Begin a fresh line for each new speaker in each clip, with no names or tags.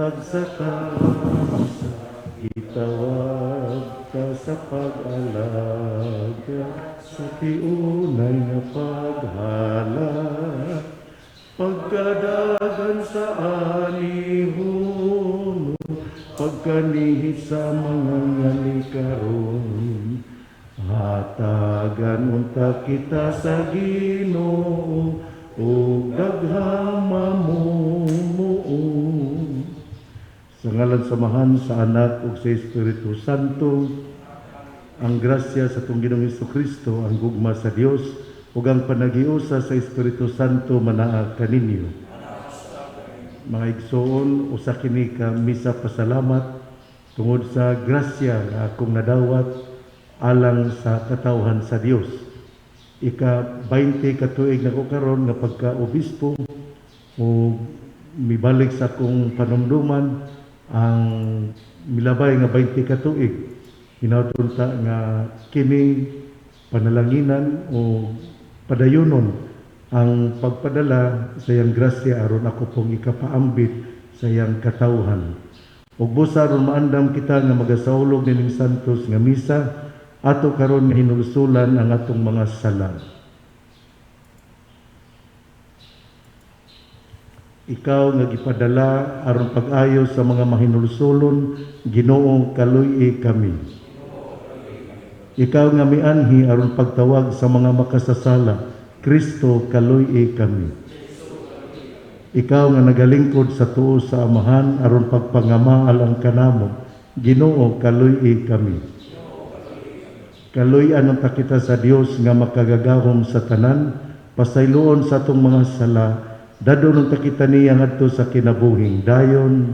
Tagsa ka misa, gitawag ka sa pag-alaga sa tiunay nga paghalad. Pagkadagan sa anihuno, pagkanihit sa mga ngalikaron. Hatagan unta kita sa Ginoo ug daghang mamumuo. Sa ngalan sa Amahan, sa Anak ug sa Espiritu Santo, ang grasya sa atong Ginoong Kristo, ang gugma sa Dios ug ang panaghiusa sa Espiritu Santo manaa kaninyo. Mga igsoon, usa kini ka misa pasalamat tungod sa grasya nga akong nadawat alang sa katawhan sa Dios. Ika 20 ka tuig nako karon nga pagka-obispo ug mibalik sa akong panumduman ang milabay nga 20 ka tuig. Hinaut unta nga kini panalanginan o padayonon ang pagpadala sa iyang grasya aron ako pong ikapaambit sa iyang katawhan. Ug busa aron maandam kita nga magasaulog nining santos nga misa, ato karon nga hinulsulan ang atong mga sala. Ikaw nga gipadala aron pag-ayo sa mga mahinulsulon, Ginoo, kaluy-i kami. Ikaw nga mianhi aron pagtawag sa mga makasasala, Kristo, kaluy-i kami. Ikaw nga nagalingkod sa tuo sa Amahan aron pagpangama alang kanamo, Ginoo, kaluy-i kami. Kaluy-an unta kita sa Dios nga makagagahom sa tanan, pasayloon sa atong mga sala, dadon unta kita niya ngadto sa kinabuhing dayon.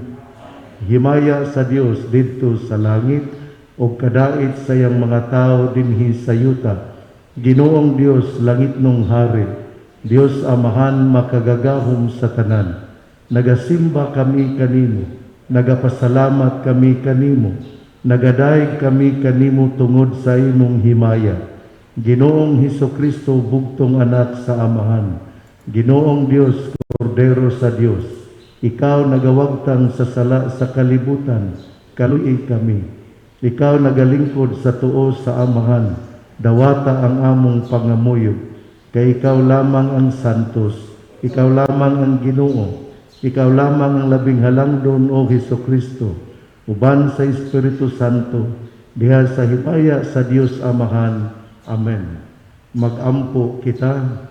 Himaya sa Dios didto sa langit ug kadait sa iyang mga tawo dinhi sa yuta. Ginoong Dios, langitnong hari, Dios Amahan makagagahom sa tanan, nagasimba kami kanimo, nagapasalamat kami kanimo, nagadayeg kami kanimo tungod sa imong himaya. Ginoong Hesukristo, bugtong anak sa Amahan, Ginoong Dios, Kordero sa Dios, ikaw nagawagtang sa sala sa kalibutan, kaluy kami. Ikaw nagalingkod sa tuo sa Amahan, dawata ang among pangamuyo. Kay ikaw lamang ang santos, ikaw lamang ang Ginoo, ikaw lamang ang labing halangdon, o Hesukristo, uban sa Espiritu Santo, diha sa himaya sa Dios Amahan. Amen. Magampo kita.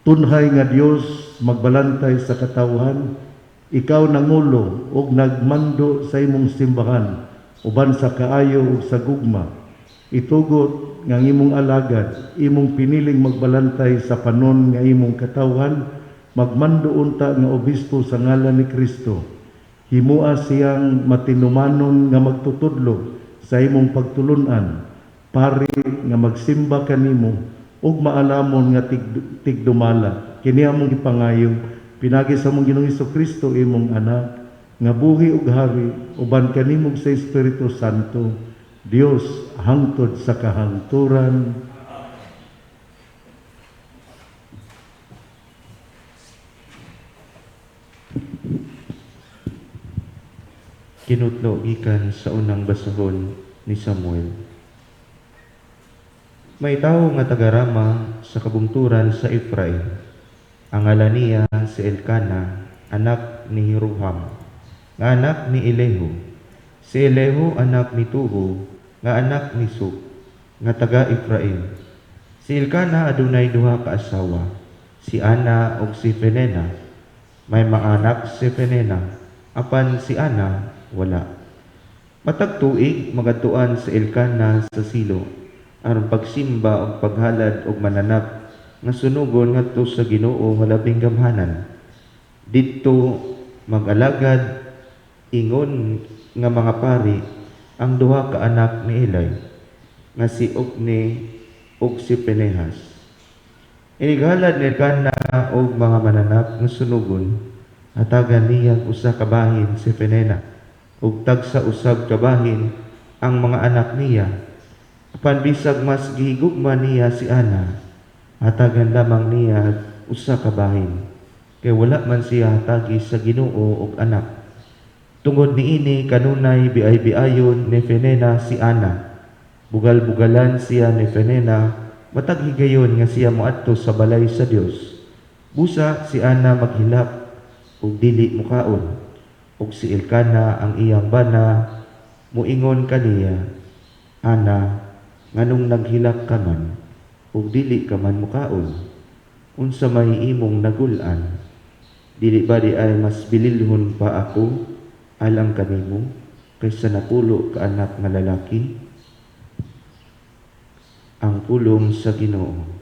Tunhay nga Dios, magbalantay sa katawhan, ikaw nangulo ug nagmando sa imong simbahan uban sa kaayo ug sa gugma. Itugot nga ang imong alagad, imong piniling magbalantay sa panon nga imong katawhan, magmando unta nga obispo sa ngalan ni Kristo. Himua siyang matinumanon nga magtutudlo sa imong pagtulun-an, pari nga magsimba kanimo ug maalamon nga tigdumala. Kini among gipangayo pinaagi sa among Ginoong Kristo, imong anak, nga buhi ug hari uban kanimo sa Espiritu Santo, Dios hangtod sa kahangturan.
Kinutlo gikan sa unang basahon ni Samuel. May tawo nga taga Rama sa kabungturan sa Efraim. Ang ngalan niya si Elkana, anak ni Jeroham, nga anak ni Elihu. Si Elihu anak ni Tuhu, nga anak ni Sup, nga taga Efraim. Si Elkana adunay duha ka asawa, si Ana ug si Penena. May maanak si Penena, apan si Ana wala. Matag tuig magadtuan si Elkana sa Silo aron pagsimba ug paghalad og mananap nga sunugon ngadto sa Ginoo nga labing gamhanan. Didto mag-alagad ingon nga mga pari ang duha ka anak ni Eli nga si Ofni ug si Pinehas. Inighalad ni Elkana og mga mananap nga sunugon, hatagan niya usa ka bahin si Penena ug tagsa usab ka bahin ang mga anak niya. Apan bisag mas gihigugma niya si Ana, hatagan lamang niya usa ka bahin. Kay wala man siya hatagi sa Ginoo og anak. Tungod niini kanunay biay-biayon ni Penina si Ana. Bugal-bugalan siya ni Penina matag higayon nga siya moadto sa balay sa Dios. Busa si Ana maghilak ug dili mokaon. Ug si Elkana ang iyang bana moingon kaniya, "Ana, nganong naghilak ka man ug dili ka man mokaon? Unsa may imong nagul-an? Dili ba diay mas bililhon pa ako alang kanimo kaysa napulo ka anak nga lalaki?" Ang pulong sa Ginoo.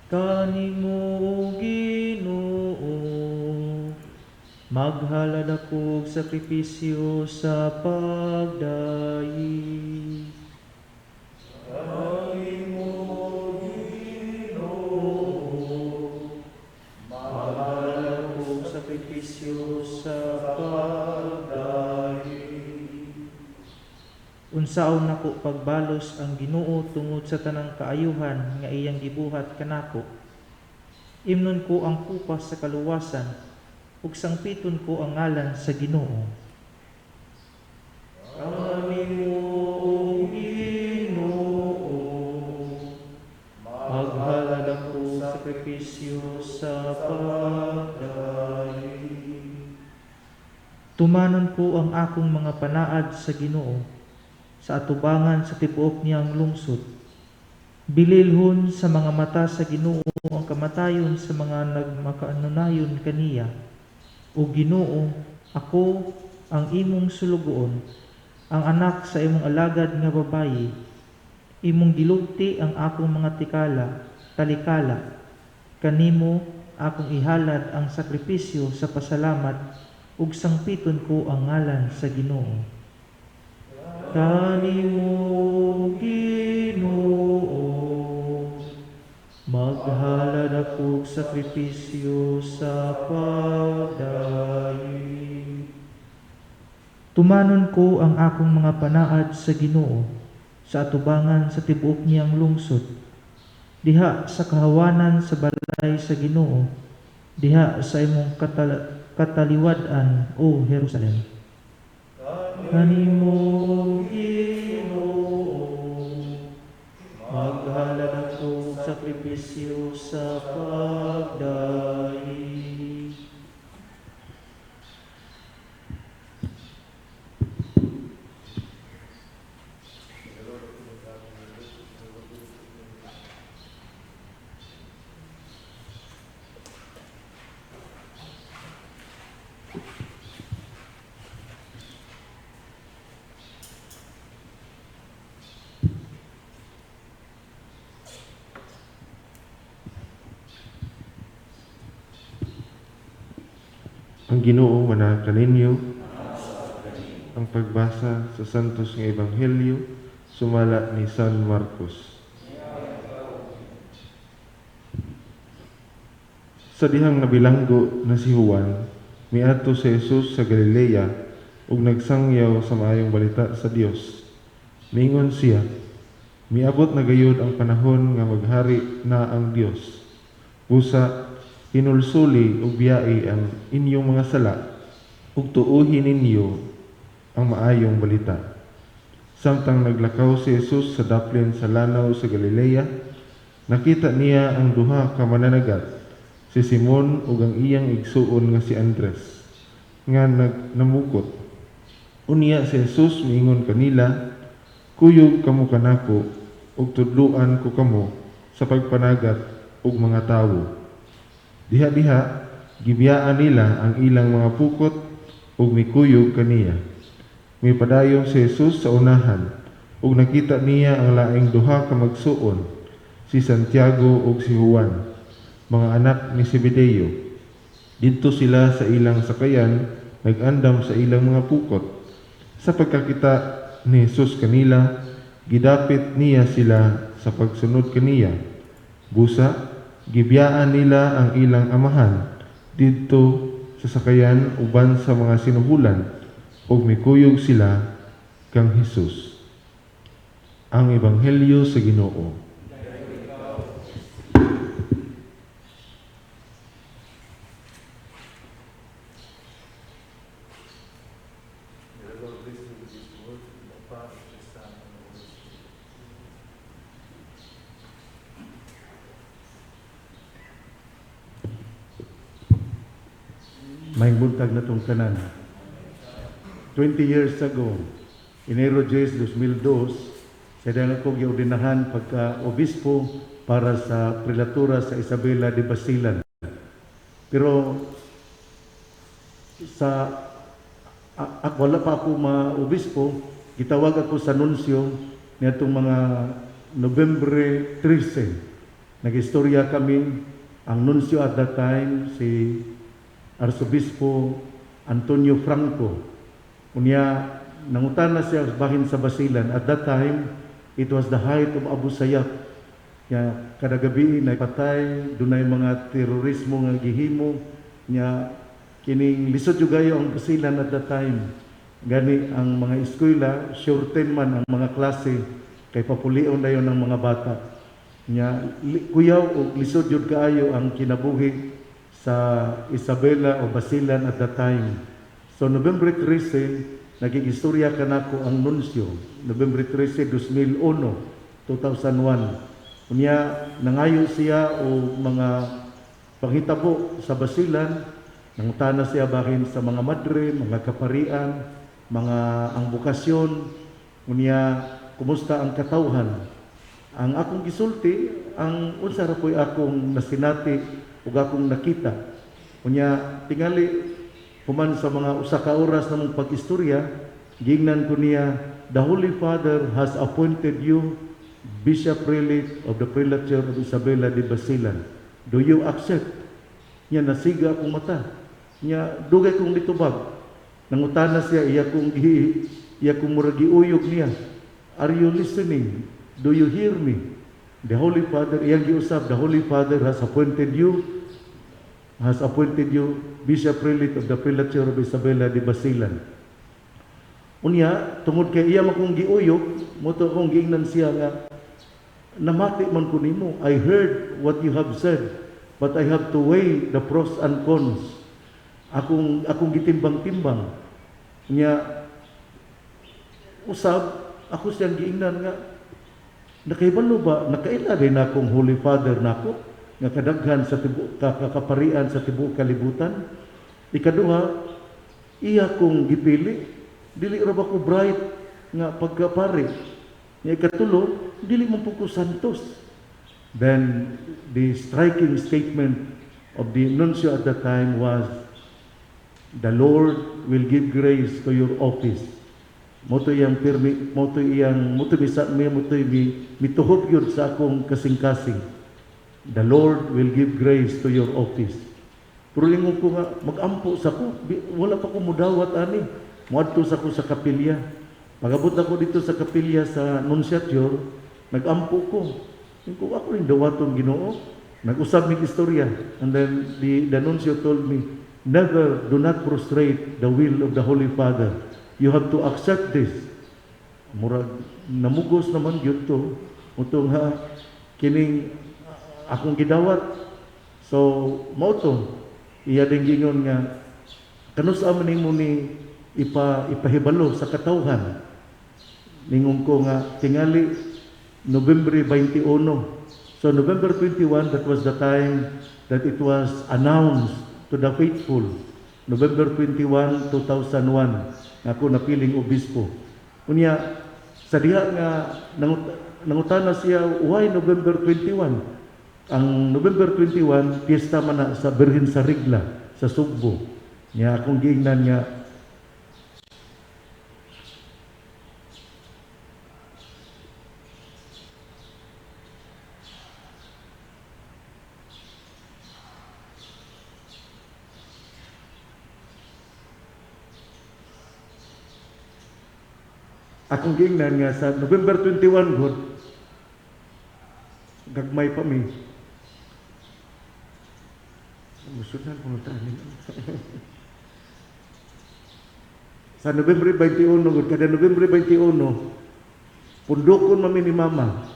Kanimo, Ginoo, maghalad ako og sakripisyo sa pagdayi. Kanimo, Ginoo, maghalad ako og sakripisyo sa pagdayi. Unsaon nako pagbalos ang Ginoo tungod sa tanang kaayuhan nga iyang gibuhat kanako? Imnon ko ang kupa sa kaluwasan ug sangpiton ko ang ngalan sa Ginoo. Kanimo, Ginoo, maghalad ako og sakripisyo sa pagdayi. Tumanon ko ang akong mga panaad sa Ginoo sa atubangan sa tibuok niyang lungsod. Bililhon sa mga mata sa Ginoo ang kamatayon sa mga nagmakaanunayon kaniya. O Ginoo, ako ang imong sulugoon, ang anak sa imong alagad nga babayi. Imong gilugti ang akong mga talikala. Kanimo akong ihalad ang sakripisyo sa pasalamat ug sangpiton ko ang ngalan sa Ginoo. Kanimo, Ginoo, maghalad ako og sakripisyo sa pagdayi. Tumanon ko ang akong mga panaad sa Ginoo sa atubangan sa tibuok niyang lungsod. Diha sa kahawanan sa balay sa Ginoo, diha sa imong kataliwad-an, o Jerusalem. Kanimo, Ginoo, maghalad ako og sakripisyo sa pagdayi.
Ang Ginoo manaa kaninyo. Ang pagbasa sa Santos nga Ebanghelyo sumala ni San Marcos. Sa dihang nabilanggo na si Juan, miadto si Jesus sa Galilea ug nagsangyaw sa maayong balita sa Dios. Miingon siya, "Miabot na gayud ang panahon nga maghari na ang Dios. Busa hinulsuli ug biyai ang inyong mga sala ug tuohi ninyo ang maayong balita." Samtang naglakaw si Jesus sa daplin sa lanaw sa Galilea, nakita niya ang duha ka mananagat, si Simon ug ang iyang igsuon nga si Andres, nga nagnamukot. Unya si Jesus miingon kanila, "Kuyog kamo kanako ug tudloan ko kamo sa pagpanagat og mga tawo." Diha-diha gibiyaan nila ang ilang mga pukot ug mikuyog kaniya. Mipadayon si Jesus sa unahan ug nakita niya ang laing duha ka magsuon, si Santiago ug si Juan, mga anak ni Zebedeo. Didto sila sa ilang sakayan nag-andam sa ilang mga pukot. Sa pagkakita ni Jesus kanila, gidapit niya sila sa pagsunod kaniya. Busa gibiyaan nila ang ilang amahan didto sa sakayan uban sa mga sinuhulan ug mikuyog sila kang Hesus. Ang Ebanghelyo sa Ginoo.
Maayong buntag natong tanan. 20 years ago, Enero 10, 2002, sa dang ako giordinahan pagka obispo para sa prelatura sa Isabela de Basilan. Pero sa wala pa ako ma-obispo, gitawag ako sa nuncio niadtong mga Nobyembre 13. Nag-istorya kami, ang nuncio at that time si Arsobispo Antonio Franco. Unya nangutana siya bahin sa Basilan. At that time, it was the height of Abu Sayyaf. Ya, kada gabi na patay, dunay mga terorismo nga gihimo, nya kining lisod jud kayo ang Basilan at that time. Gani ang mga eskwela, short term man ang mga klase kay papulion dayon ang mga bata. Nya kuyaw og lisod jud kaayo ang kinabuhi sa Isabela o Basilan at that time. So November 13, naging istorya kanako ang nuncio. November 13, 2001, 2001. Unya nangayo siya og mga panghitabo sa Basilan, nangutana siya bahin sa mga madre, mga kaparian, mga ang bokasyon, unya kumusta ang katawhan. Ang akong gisulti, ang unsa ra po'y akong nasinati ug akong nakita. Unya tingali human sa mga usa ka oras namong pag-istorya, giingnan ko niya, the Holy Father has appointed you Bishop Prelate of the Prelature of Isabela de Basilan. Do you accept? Nya nasiga akong mata. Nya dugay kong nitubag. Nangutana siya, iya kong murag giuyog niya. Are you listening? Do you hear me? The Holy Father, iyang giusab, the Holy Father has appointed you Bishop Prelate of the Prelature of Isabela de Basilan. Unya, tungod kay iya man kong giuyog, mao to akong giingnan siya nga namati man ko nimo. I heard what you have said, but I have to weigh the pros and cons. Akong gitimbang-timbang. Nya usab ako siyang giingnan nga nakahibalo ba nakaila din akong Holy Father nako nga kadaghan sa tibuok kakaparian sa tibuok kalibutan. Ikaduha, iya kong gipili, dili ra ba ko bright nga pagkapari. Nya ikatulo, dili man po ko santos. Then the striking statement of the nuncio at that time was, the Lord will give grace to your office. Mao to iyang pirmi, mao to iyang, mao to misa, mi, mao to mi, mituhop yun sa akong kasing-kasing. The Lord will give grace to your office. Pero lingon ko nga, mag-ampo sa ko, wala pa ko mudawat ani. Muadto sa ko sa kapilya. Pag-abot ako dito sa kapilya sa Nunciature, nag-ampo ko. Ingon ko, ako rin dawaton Ginoo. Nag-usab mig istorya. And then the nuncio told me, never, do not frustrate the will of the Holy Father. You have to accept this. Murag, namugos naman gyud to. Mao to nga, kining akong gidawat. So, mao to. Iya din gingon nga, kanus-a man nimo ni ipahibalo sa katawhan. Ningon ko nga, tingali, November 21. So, November 21, that was the time that it was announced to the faithful. November 21, 2001, nga ako napiling obispo. Unya, sa diha nga nangutana siya, why November 21? Ang November 21, piyesta man na sa Birhen sa Regla, sa Sugbo. Nya akong giingnan nga, akong giingnan nga sa November 21 gud, gagmay pa mi. Musudan ko tanin. Sa November 21 gud, kada November 21 Pundokon man mi ni Mama.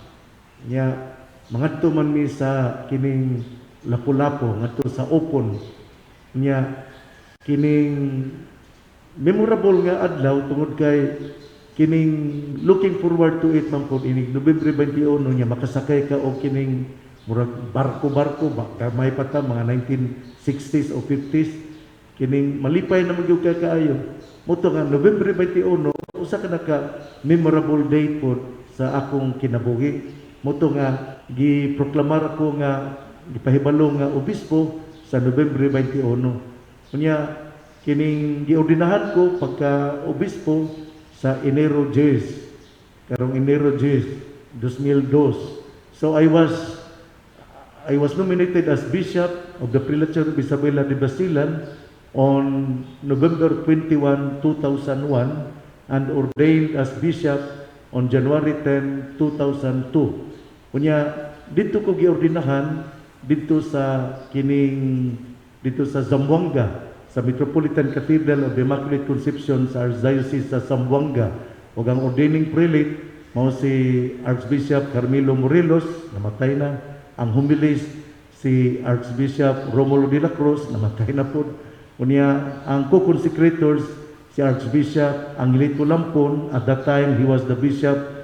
Nya mangadto man mi sa kining Lapu-Lapu, ngadto sa Opon. Nya kining memorable nga adlaw tungod kay kining looking forward to it man pod inig Nobyembre 21 nya makasakay ka og kining murag barko-barko ba, gamay pa ta, mga 1960s o 50s, kining malipay na magyud ka kaayo. Mao to nga Nobyembre 21, usa ka naka memorable date pod sa akong kinabuhi. Mao to nga giproklamar ako nga gipahibalo nga obispo sa Nobyembre 21. Unya kining giordinahan ko pagka obispo sa Enero 10, karong Enero 10, 2002. So I was nominated as Bishop of the Prelature of Isabela de Basilan on November 21, 2001 and ordained as bishop on January 10, 2002. Unya didto ko giordinahan didto sa kining didto sa Zamboanga, sa Metropolitan Cathedral of the Immaculate Conception sa Archdiocese sa Zamboanga. Ug ang ordaining prelate mao si Archbishop Carmelo Morelos, namatay na. Ang homilist si Archbishop Romulo de la Cruz, namatay na pod. Unya ang co-consecrators si Archbishop Angelito Lampon, at that time he was the bishop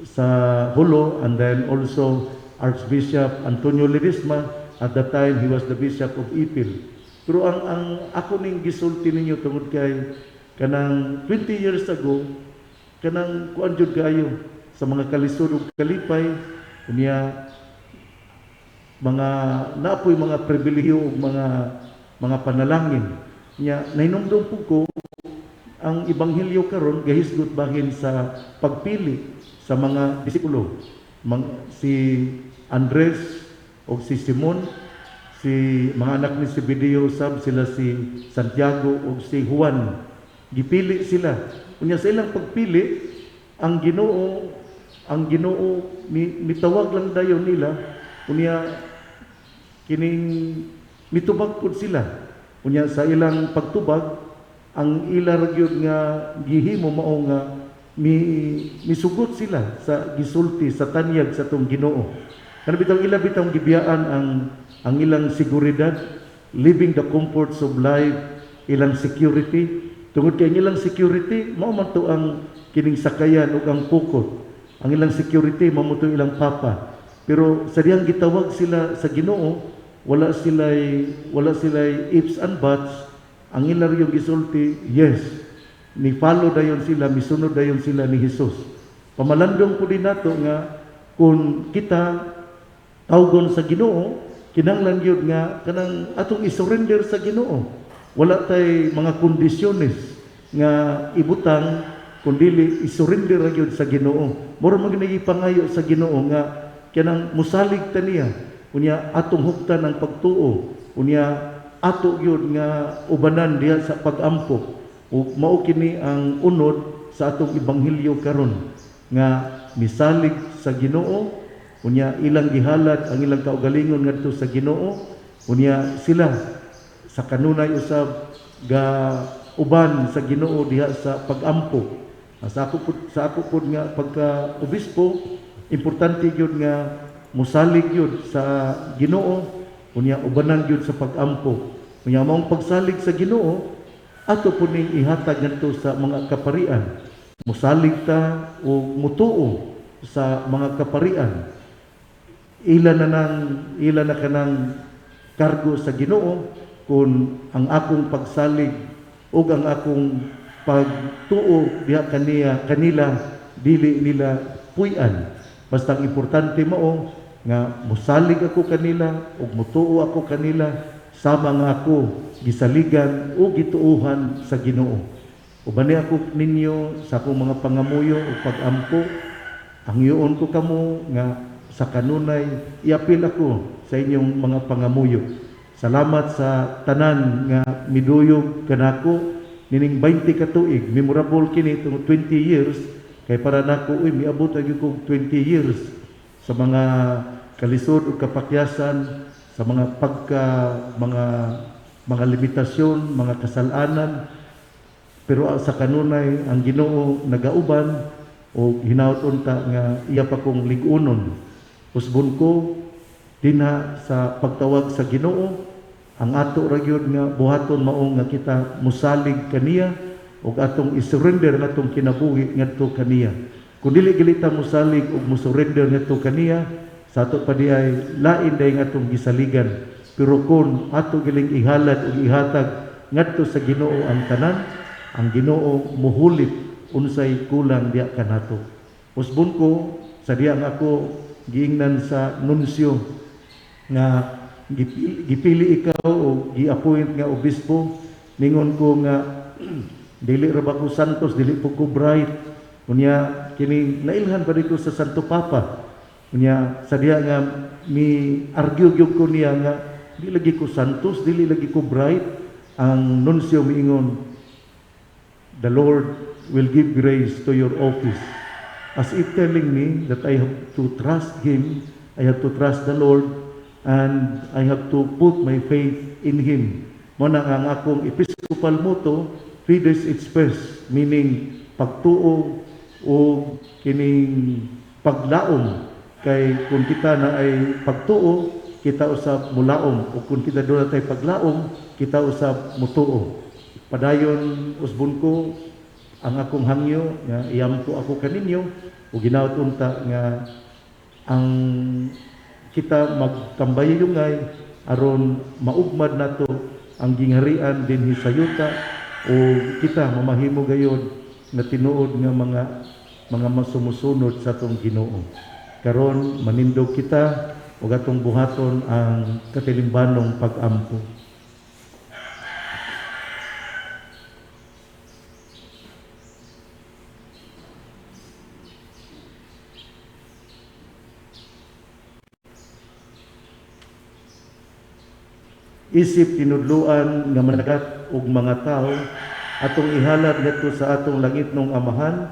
sa Jolo, and then also Archbishop Antonio Ledesma, at that time he was the bishop of Ipil. Pero ang ako ning gisulti ninyo tungod kay kanang 20 years ago, kanang kuan jud kaayo sa mga kalisod ug kalipay. Unya mga naapoy mga pribilehiyo ug mga panalangin. Nya nahinumdum pud ko ang ebanghelyo karon, gahisgot bahin sa pagpili sa mga disipulo. Si Andres o si Simon, si mga anak ni Zebedeo sab sila, si Santiago o si Juan. Gipili sila. Unya sa ilang pagpili, ang Ginoo mitawag lang dayon nila. Unya kining mitubag pud sila. Unya sa ilang pagtubag, ang ila ra gyud nga gihimo mao nga misugot sila sa gisulti, sa tanyag sa atong Ginoo. Kana bitong ila bitong gibiyaan ang ilang seguridad, living the comforts of life, ilang security. Tungod kay ang ilang security mao man to ang kining sakayan ug ang pukot. Ang ilang security mao mo to ilang papa. Pero sa diyang gitawag sila sa Ginoo, wala sila ifs and buts. Ang ila yung gisulti, yes. Ni follow dayon sila, misunod dayon sila ni Jesus. Pamalandong po din nato nga kung kita tawgon sa Ginoo, kinahanglan gyud nga kanang atong isurrender sa Ginoo. Wala tay mga kondisyones nga ibutang kundili isurrender ra gyud sa Ginoo. Mura man gyud pangayo sa Ginoo nga kanang musalig ta niya. Unya atong huptan ang pagtuo. Unya ato gyud nga ubanan diha sa pag-ampo. Ug mao kini ang unod sa atong ebanghelyo karon nga misalig sa Ginoo. Unya ilang gihalad ang ilang kaugalingon ngadto sa Ginoo. Unya sila sa kanunay usab ga uban sa Ginoo diha sa pag-ampo. Sa ako pud nga pagka obispo, importante gyud nga musalig gyud sa Ginoo, unya ubanan gyud sa pag-ampo. Unya maong pagsalig sa Ginoo ato pud ning ihatag ngadto sa mga kaparian. Musalig ta o mutuo sa mga kaparian. Ila na kanang kargo sa Ginoo kung ang akong pagsalig ug ang akong pagtuo diha kanila dili nila puy-an. Basta ang importante mao nga musalig ako kanila ug mutuo ako kanila sama nga ako gisaligan o gituohan sa Ginoo. Ubani ako ninyo sa akong mga pangamuyo ug pagampo. Hangyoon ko kamo nga sa kanunay iapil ako sa inyong mga pangamuyo. Salamat sa tanan nga miduyog kanako nining 20 ka tuig. Memorable kini tungod 20 years kay para nako, uy, miabot gyud kog 20 years sa mga kalisod ug kapakyasan, sa mga pagka mga limitasyon, mga kasalanan, pero sa kanunay ang Ginoo nagauban. O hinaut unta nga iya pa kong lig-unon. Usbon ko dinha sa pagtawag sa Ginoo, ang ato ra gyud nga buhaton mao nga kita mosalig kaniya ug atong isurrender ang atong kinabuhi ngadto kaniya. Kung dili gili ta mosalig ug mosurrender ngadto kaniya, sa ato pa di ay lain day nga atong gisaligan. Pero kung ato giling ihalad ug ihatag ngadto sa Ginoo ang tanan, ang Ginoo muhulit unsay kulang diya kanato. Usbon ko sa diya nga ako giingnan sa nunsyo nga gipili ikaw o gi-appoint nga obispo, ningon ko nga dili ra ba ko santos, dili po ko bright. Unya kini nailhan pa ko sa Santo Papa. Unya sa diya nga mi argue gyud ko niya nga dili lagi ko santos, dili lagi ko bright. Ang nunsyo miingon, the Lord will give grace to your office. As if telling me that I have to trust Him, I have to trust the Lord, and I have to put my faith in Him. Mo na ang akong episcopal motto, Fides et Spes, meaning pagtuo o kining paglaom. Kay kung kita na ay pagtuo, kita usab mulaom, o kung kita doon tay paglaom, kita usab mutuo. Padayon usbon ko ang akong hangyo nga iampo ako kaninyo ug ginaot unta nga ang kita magtambayayungay aron maugmad nato ang gingharian dinhi sa yuta, o kita mamahimo gayod nga tinuod nga mga masumusunod sa atong Ginoo. Karon manindog kita ug atong buhaton ang katilimbanong pag-ampo. Isip tinudluan nga managat og mga tawo atong ihalad ngadto sa atong langitnong Amahan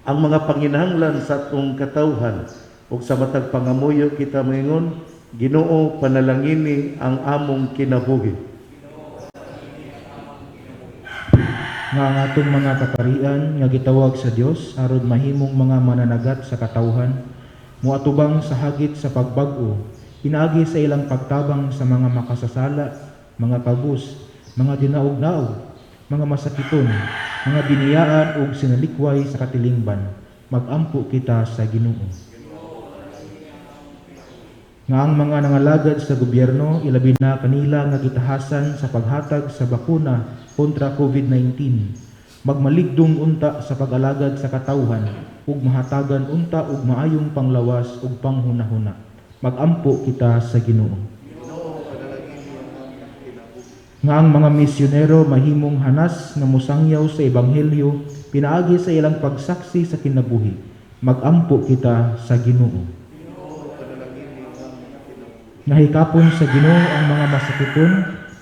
ang mga panginahanglan sa atong katawhan, ug sa matag pangamuyo kita moingon, Ginoo, panalangini ang among kinabuhi.
Nga ang atong mga kaparian nga gitawag sa Dios aron mahimong mga mananagat sa katawhan, moatubang sa hagit sa pagbag-o, pinaagi sa ilang pagtabang sa mga makasasala, mga kabus, mga dinaog-naog, mga masakiton, mga biniyaan ug sinalikway sa katilingban. Magampo kita sa Ginoo. Nga ang mga nangalagad sa gobyerno, ilabi na kanila nga gitahasan sa paghatag sa bakuna kontra COVID-19, magmaligdong unta sa pag-alagad sa katawhan ug mahatagan unta og maayong panglawas ug panghunahuna. Magampo kita sa Ginoo. Nga ang mga misyonero mahimong hanas nga mosangyaw sa ebanghelyo pinaagi sa ilang pagsaksi sa kinabuhi. Magampo kita sa Ginoo. Nahikapon sa Ginoo ang mga masakiton,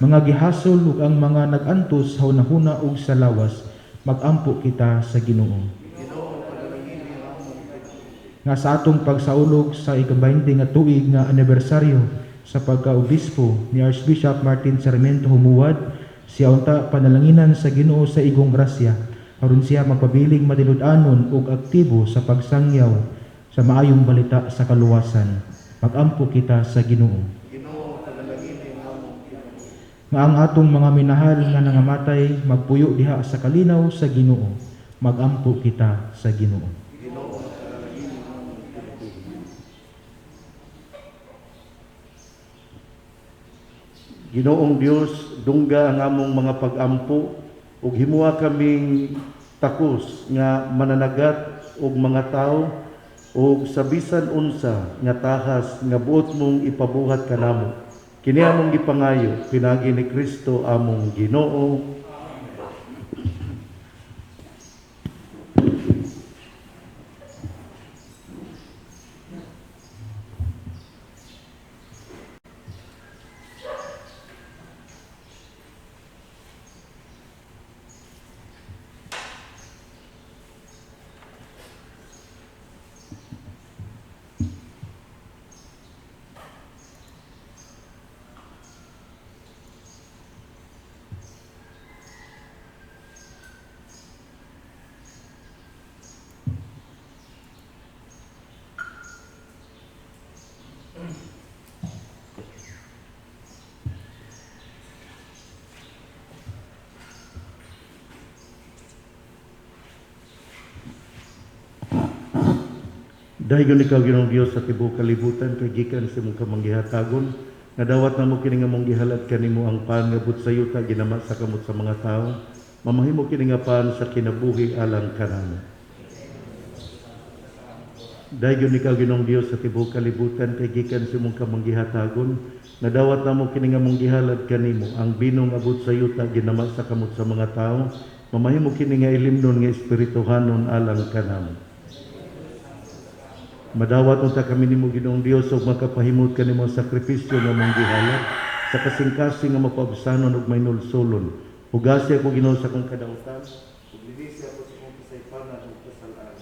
mga gihasol ug ang mga nag-antos sa hunahuna ug sa lawas. Magampo kita sa Ginoo. Nga sa atong pagsaulog sa ika-20 nga tuig nga anibersaryo sa pagkaobispo ni Archbishop Martin Sarmiento Jumuad, siya unta panalanginan sa Ginoo sa igong grasya aron siya magpabiling matinud-anon ug aktibo sa pagsangyaw sa maayong balita sa kaluwasan. Magampo kita sa Ginoo. Nga ang atong mga minahal nga nangamatay magpuyo diha sa kalinaw sa Ginoo. Magampo kita sa Ginoo.
Ginoong Dios, dungga ang among mga pag-ampo ug himuha kaming takos nga mananagat og mga tawo ug sa bisan unsa nga tahas nga buot mong ipabuhat kanamo. Kini among gipangayo pinaagi ni Kristo among Ginoo. Dayon ikaw, Ginoong Dios, sa tibuok kalibutan, kay gikan sa imong kamanggihatagon, nga dawat namo kini nga mong gihalad kanimo ang pan nga but sa yuta ginama sa kamot sa mga tawo, mamahimo kini nga pan sa kinabuhi alang kanamo. Dayon ikaw, Ginoong Dios, sa tibuok kalibutan, kay gikan sa imong kamanggihatagon, nga dawat namo kini nga mong gihalad kanimo ang bino nga but sa yuta ginama sa kamot sa mga tawo, mamahimo kini nga ilimnon nga espirituhanon alang kanamo. Madawat unta kami nimo, Ginoong Dios, ug makapahimot kanimo sakripisyo nga mong gihalad sa kasing-kasing nga mapaabsanon ug mainulsolon. Hugasi ako, Ginoo, sa akong kadautan, ug linisi ako sa akong kasaypanan ug kasal-an.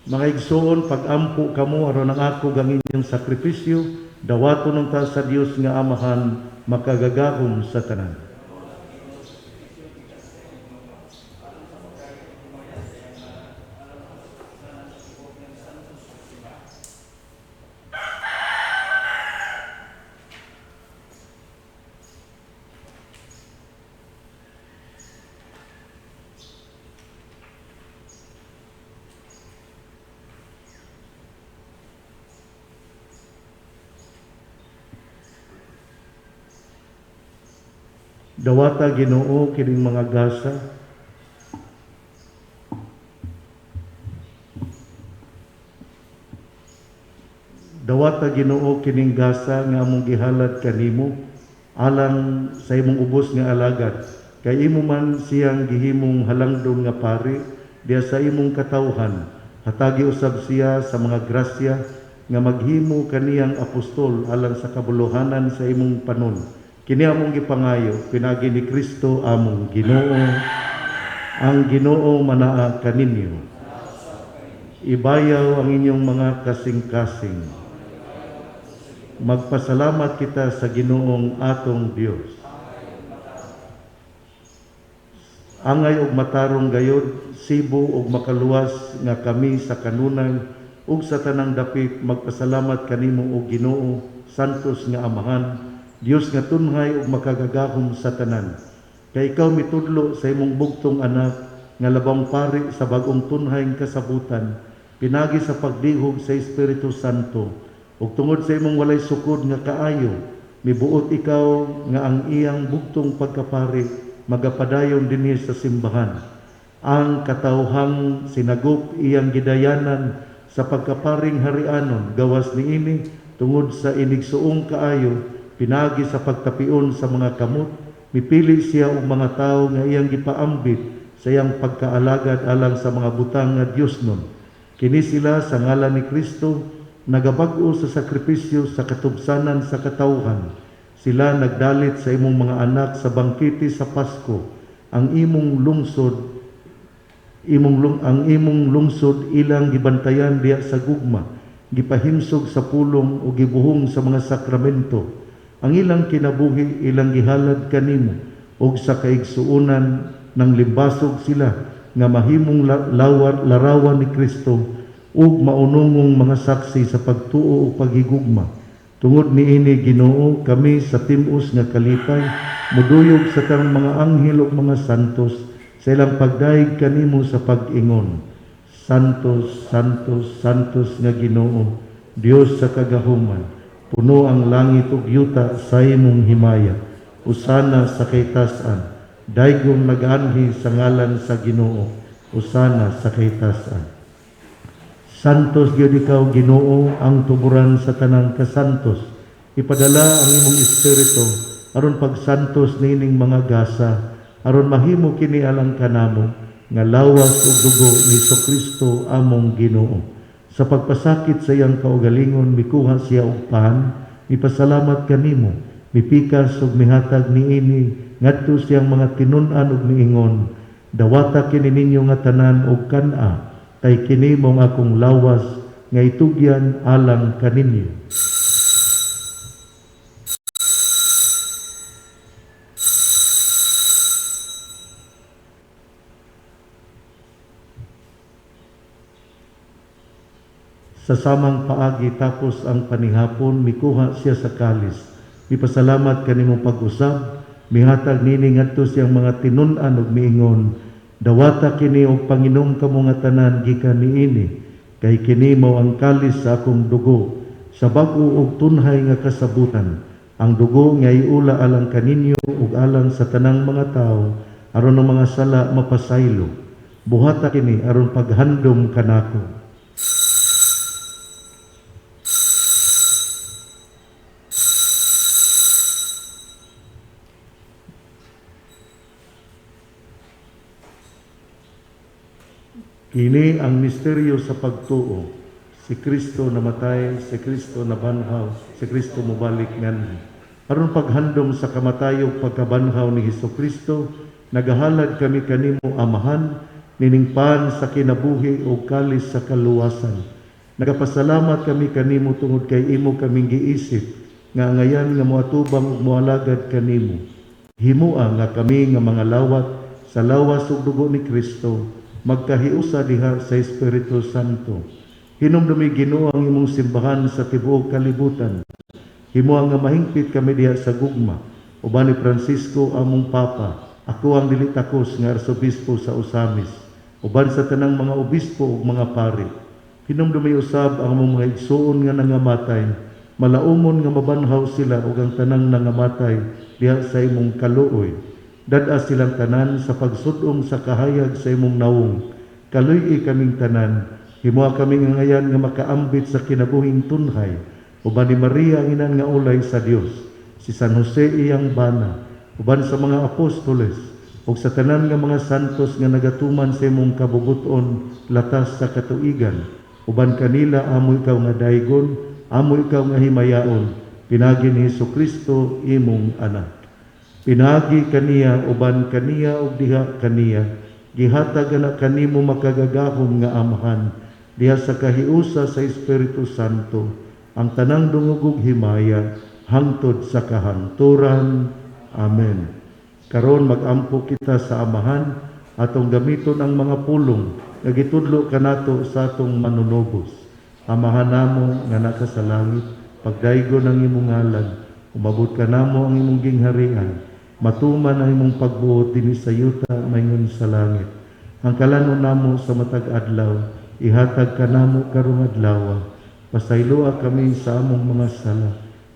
Mga igsoon, pag-ampo kamo aron ang ako gang inyong sakripisyo, dawaton unta sa Dios nga Amahan makagagahom sa tanan. Dawata, Ginoo, kining mga gasa. Dawata, Ginoo, kining gasa nga among gihalad kanimo alang sa imong ubos nga alagad. Kay imo man siyang gihimong halangdon nga pari diha sa imong katawhan. Hatagi usab siya sa mga grasya nga maghimo kaniyang apostol alang sa kabuluhanan sa imong panon. Kini among gipangayo pinaagi ni Kristo among Ginoo. Ang Ginoo manaa kaninyo. Ibayaw ang inyong mga kasing-kasing. Magpasalamat kita sa Ginoong atong Dios. Angay og matarong gayod, sibo og makaluwas nga kami sa kanunay ug sa tanang dapit magpasalamat kanimo o Ginoo, santos nga Amahan, Dios nga tunhay ug makagagahom sa tanan. Kay ikaw mitudlo sa imong bugtong anak nga labang pari sa bag-ong tunhay nga kasabutan, pinagi sa pagdihog sa Espiritu Santo, ug tungod sa imong walay sukod nga kaayo, mibuot ikaw nga ang iyang bugtong pagkapari magapadayon dinhi sa simbahan. Ang katawhang sinagop iyang gidayanan sa pagkaparing harianon gawas niini tungod sa inigsuong kaayo, pinagi sa pagtapion sa mga kamot, mipili siya og mga tawo nga iyang gipaambit sa iyang pagkaalagad alang sa mga butang nga Dios nun. Kini sila sa ngalan ni Kristo nagabag-o sa sakripisyo sa katubsanan sa katawhan. Sila nagdalit sa imong mga anak sa bangkete sa Pasko. Ang imong lungsod, ang imong lungsod ilang gibantayan diha sa gugma, gipahimsog sa pulong o gibuhong sa mga sakramento. Ang ilang kinabuhi ilang gihalad kanimo og sa kaigsuonan ng limbasog sila nga mahimong larawan ni Kristo ug maunungong mga saksi sa pagtuo ug paghigugma. Tungod niini, Ginoo, kami sa tim-os nga kalipay muduyog sa tanang mga anghel ug mga santos sa ilang pagdayeg kanimo sa pag-ingon: Santos, Santos, Santos nga Ginoo, Dios sa kagahuman, puno ang langit ug yuta sa imong himaya. Usana sa kahitasan. Daygong nag-anhi sa ngalan sa Ginoo. Usana sa kahitasan. Santos gyud ikaw, Ginoo, ang tuburan sa tanang kasantos. Ipadala ang imong espiritu aron pagsantos niining mga gasa, aron mahimo kini alang kanamo nga lawas ug dugo ni Kristo among Ginoo. Sa pagpasakit sa iyang kaugalingon, mikuha siya og pan, mipasalamat kanimo, mipikas ug mihatag niini ngadto siyang mga tinun-an ug miingon: Dawata kini ninyo nga tanan og kan-a, kay kini mong akong lawas nga itugyan alang kaninyo. Sa samang paagi tapos ang panihapon, mikuha siya sa kalis. Mipasalamat kanimo pag-usab, mihatag nini ngadto siyang mga tinun-an ug miingon, dawata kini og panginom kamo nga tanan gikan niini, kay kini mao ang kalis sa akong dugo, sa bag-o ug tunhay nga kasabutan. Ang dugo nga iula alang kaninyo ug alang sa tanang mga tawo aron ang mga sala mapasaylo. Buhata kini aron paghandom kanako. Kini ang misteryo sa pagtuo. Si Kristo namatay, si Kristo nabanhaw, si Kristo mobalik nganhi. Aron paghandom sa kamatayog pagkabanhaw ni Hesukristo, nagahalad kami kanimo Amahan, niningpan sa kinabuhi o kalis sa kaluwasan. Nagapasalamat kami kanimo tungod kay imo kaming giisip, nga ngayan nga moatubang ug moalagad kanimo. Himua nga kami nga mga lawat sa lawas ug dugo ni Kristo, magkahiusa diha sa Espiritu Santo. Hinumdumi Ginoo ang imong simbahan sa tibuok kalibutan. Himua nga mahingpit kami diha sa gugma. Uban ni Francisco among Papa, ako ang dili takos nga arsobispo sa Ozamis, uban sa tanang mga obispo ug mga pari. Hinumdumi usab ang among mga igsuon nga nangamatay, malaumon nga mabanhaw sila ug ang tanang nangamatay diha sa imong kaluoy. Dad-a silang tanan sa pagsud-ong sa kahayag sa imong nawong. Kaluy-i kaming tanan, himua kami nga ngayan nga makaambit sa kinabuhing tunhay. Uban ni Maria ang inan nga ulay sa Dios, si San Jose iyang bana, uban sa mga apostoles, ug sa tanan nga mga santos nga nagatuman sa imong kabubuton latas sa katuigan. Uban kanila amo ikaw nga daygon, amo ikaw nga himayaon, pinaagi ni Hesukristo imong anak. Pinaagi kaniya, uban kaniya ug diha kaniya, gihatag ana kanimo makagagahom nga Amahan, diha sa kahiusa sa Espiritu Santo, ang tanang dungog ug himaya hangtod sa kahangturan. Amen. Karon magampo kita sa Amahan, atong gamiton ang mga pulong nga gitudlo kanato sa atong manunubos. Amahan namo nga naka sa langit, pagdaygon ang imong ngalan, umabot kanamo ang imong gingharian, matuman ang imong pagbuot dinhi sa yuta maingon sa langit. Ang kalanon namo sa matag adlaw, ihatag kanamo karong adlaw. Pasayloa kami sa among mga sala,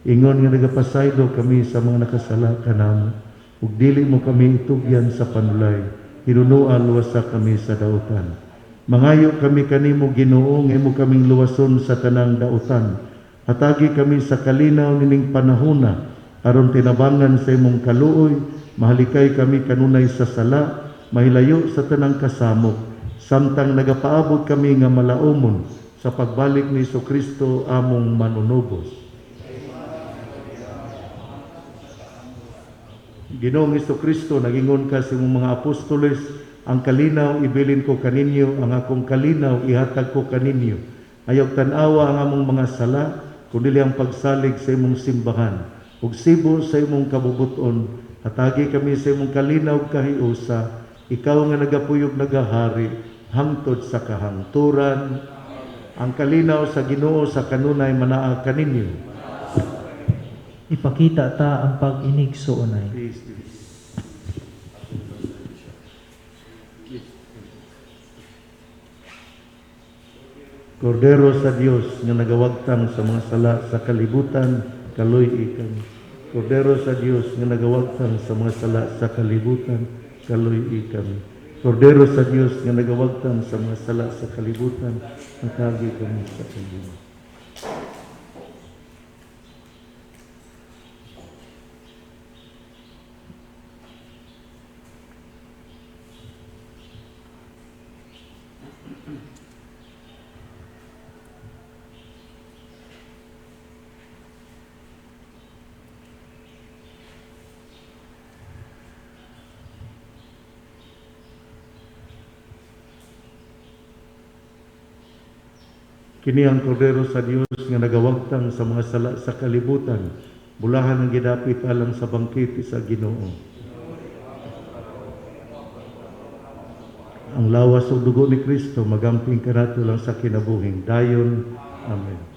ingon nga nagapasaylo kami sa mga nakasala kanamo. Ug dili mo kami itugyan sa panulay, hinunoa luwasa kami sa dautan. Mangayo kami kanimo Ginoo nga imo kaming luwason sa tanang dautan. Hatagi kami sa kalinaw nining panahona, aron tinabangan sa imong kaluoy, mahalikay kami kanunay sa sala, mahilayo sa tanang kasamok, samtang nagapaabot kami nga malaumon sa pagbalik ni Hesukristo among manunubos. Ginoong Hesukristo, nagingon ka sa imong mga apostoles, ang kalinaw ibilin ko kaninyo, ang akong kalinaw ihatag ko kaninyo. Ayaw tan-awa ang among mga sala, kundi ang pagsalig sa imong simbahan. Ug sibo sa imong kabubuton, hatagi kami sa imong kalinaw kahiusa, ikaw nga nagapuyog nagahari, hangtod sa kahangturan. Ang kalinaw sa Ginoo sa kanunay manaa kaninyo.
Ipakita ta ang pag-inig suunay.
Kordero sa Dios nga nagawagtang sa mga sala sa kalibutan, kaluy-i kami. Kordero sa Dios nga nagawagtang sa mga sala sa kalibutan, kaluy-i kami. Kordero sa Dios nga nagawagtang sa mga sala sa kalibutan, hatagi kami sa kalinaw. Kini ang kordero sa Dios nga nagawagtang sa mga sala sa kalibutan, bulahan ang gidapit alang sa bangkete sa Ginoo. Ang lawas ug dugo ni Kristo magamping kanato lang sa kinabuhing dayon. Amen.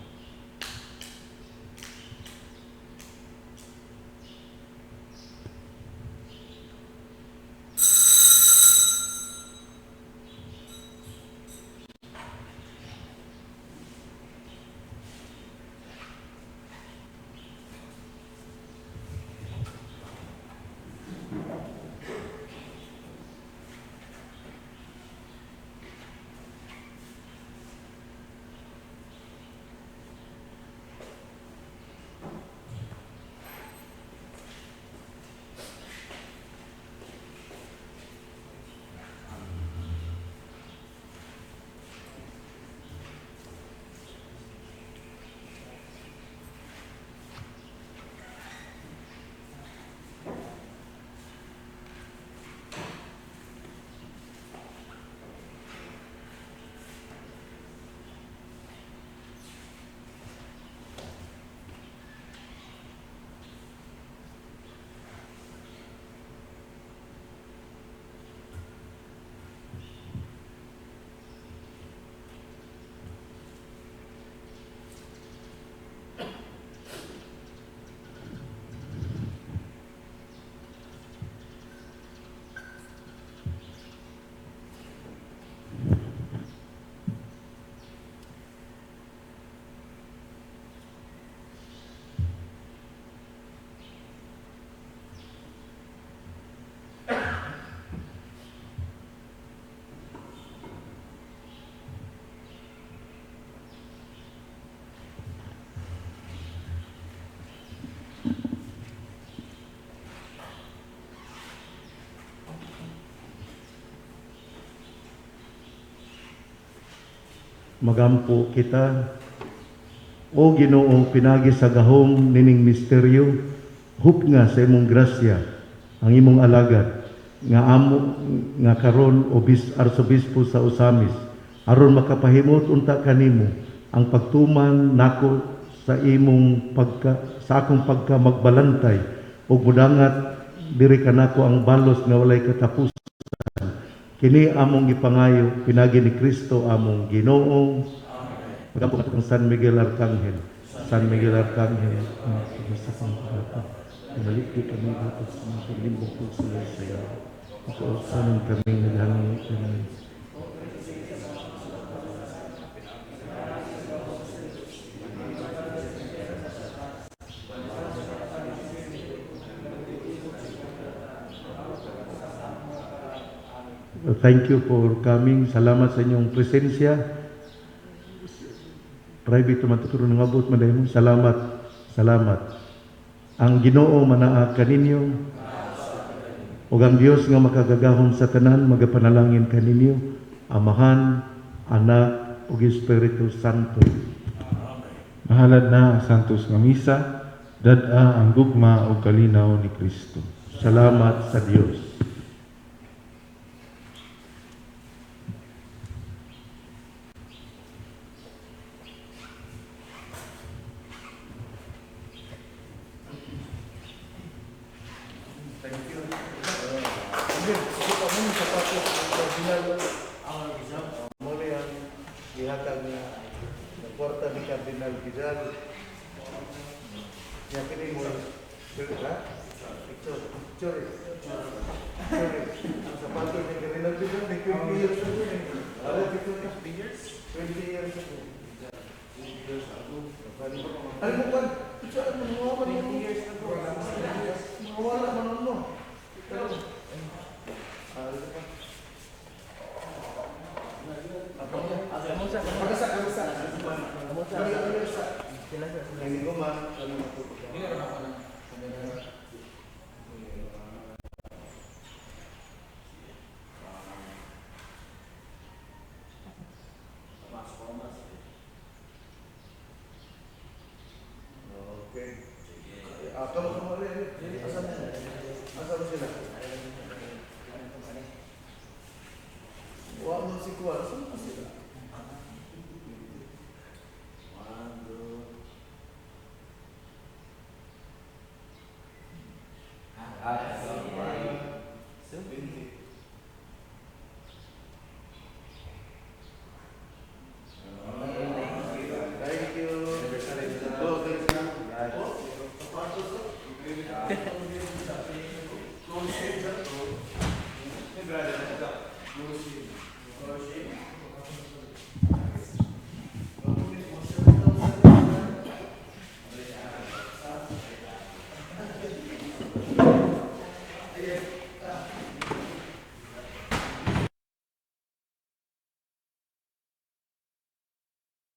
Magampo kita. O Ginoo, pinagi sa gahom nining misteryo, hupnga sa imong grasya ang imong alagad nga amo nga karon obis arsobispo sa Ozamis, aron makapahimot unta kanimo ang pagtuman nako sa imong pagka sa akong pagka magbalantay ug mudangat diri kanako ang balos nga walay katapusan. Kini among gipangayo pinagi ni Kristo among Ginoo. Magampo ang San Miguel Arcangel. San Miguel Arcangel, malipit kami dito sa mga paglimbong po sa saya. Makaulsanan kami naghangi kami. Thank you for coming. Salamat sa inyong presensya. Private man to ng abot man mo. Salamat. Salamat. Ang Ginoo manaa kaninyo. Ug ang Dios nga makagagahom sa tanan magapanalangin kaninyo, Amahan, Anak ug Espiritu Santo.
Mahalad na ang Santos nga Misa, dad-a ang gugma ug kalinaw ni Kristo.
Salamat sa Dios.